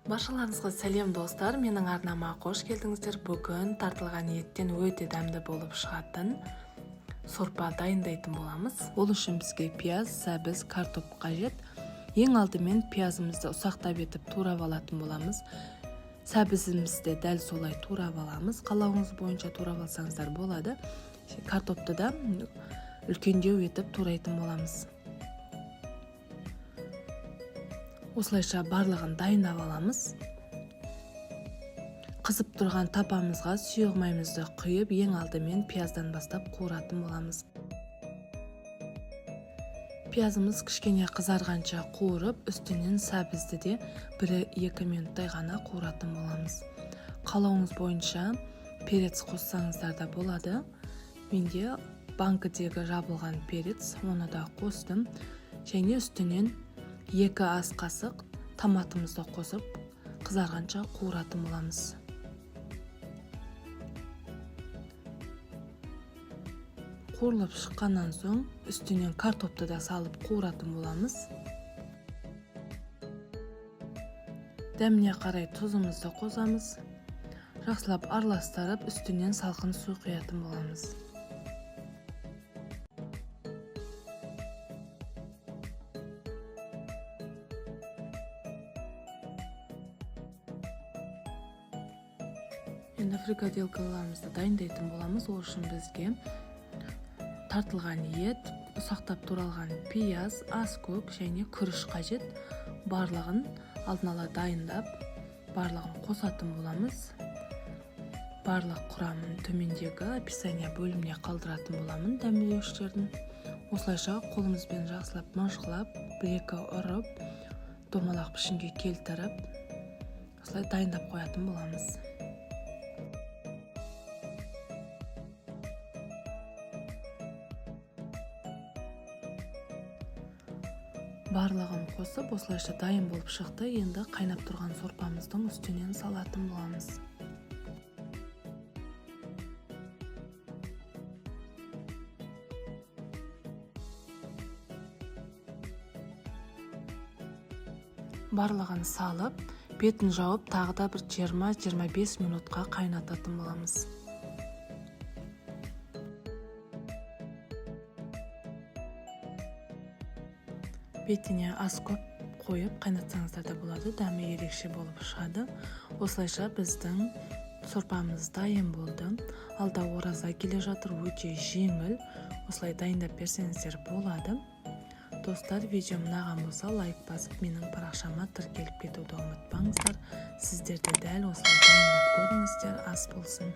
Баршаларыңызға сәлем, достар! Менің арнама қош келдіңіздер. Бүгін тартылған еттен өте дәмді болып шығатын сорпа дайындайтын боламыз. Ол үшін бізге пияз, сәбіз, картоп қажет. Ең алдымен пиязымызды ұсақтап етіп турап алатын боламыз. Сәбізімізді дәл солай турап аламыз. Қалауыңыз бойынша турап алсаңыздар болады. Картопты да үлкендеу етіп турайтын боламыз. Осылайша барлығын дайындап аламыз. Қызып тұрған тапамызға сұйық майымызды құйып, ең алдымен пияздан бастап қуыратын боламыз. Пиязымыз кішкене қызарғанша қуырып, үстінен сәбізді де 1-2 минуттай ғана қуыратын боламыз. Қалауыңыз бойынша перец қоссаңыздар да болады. Менде банкідегі жабылған перец, оны да қостым. Және үстінен 2 ас қасық томатымызды қосып, қызарғанша қуыратын боламыз. Қуырылып шыққаннан соң үстінен картопты да салып қуыратын боламыз. Дәміне қарай тұзымызды қосамыз. Жақсылап араластырып, үстінен салқын су құятын боламыз. Енді фрикаделкаларымызды дайындайтын боламыз. Ол үшін бізге тартылған ет, ұсақтап туралған пияз, аскөк және күріш қажет. Барлығын алдын ала дайындап, барлығын қосатын боламыз. Барлық құрамын төмендегі описание бөліміне қалдыратын боламын дәмдеуіштердің. Осылайша қолымызбен жақсылап мыжғылап, бір-екі ұрып, домалақ пішінге келтіріп, осылай дайындап қоятын боламыз. Барлығын қосып, осылайша дайын болып шықты. Енді қайнап тұрған сорпамыздың үстінен салатын боламыз. Барлығын салып, бетін жауып, тағы да бір 20-25 минутқа қайнататын боламыз. Бетіне ас көп қойып қайнатсаңыздар да болады, дәмі ерекше болып шығады. Осылайша біздің сорпамыз дайын болды. Алда ораза келе жатыр, өте жеңіл. Осылай дайындап берсеңіздер болады. Достар, видеом ұнаған болса, лайк басып, менің парақшама тіркеліп кетуді ұмытпаңыздар. Сіздер де дәл осылай дайындап көріңіздер. Ас болсын.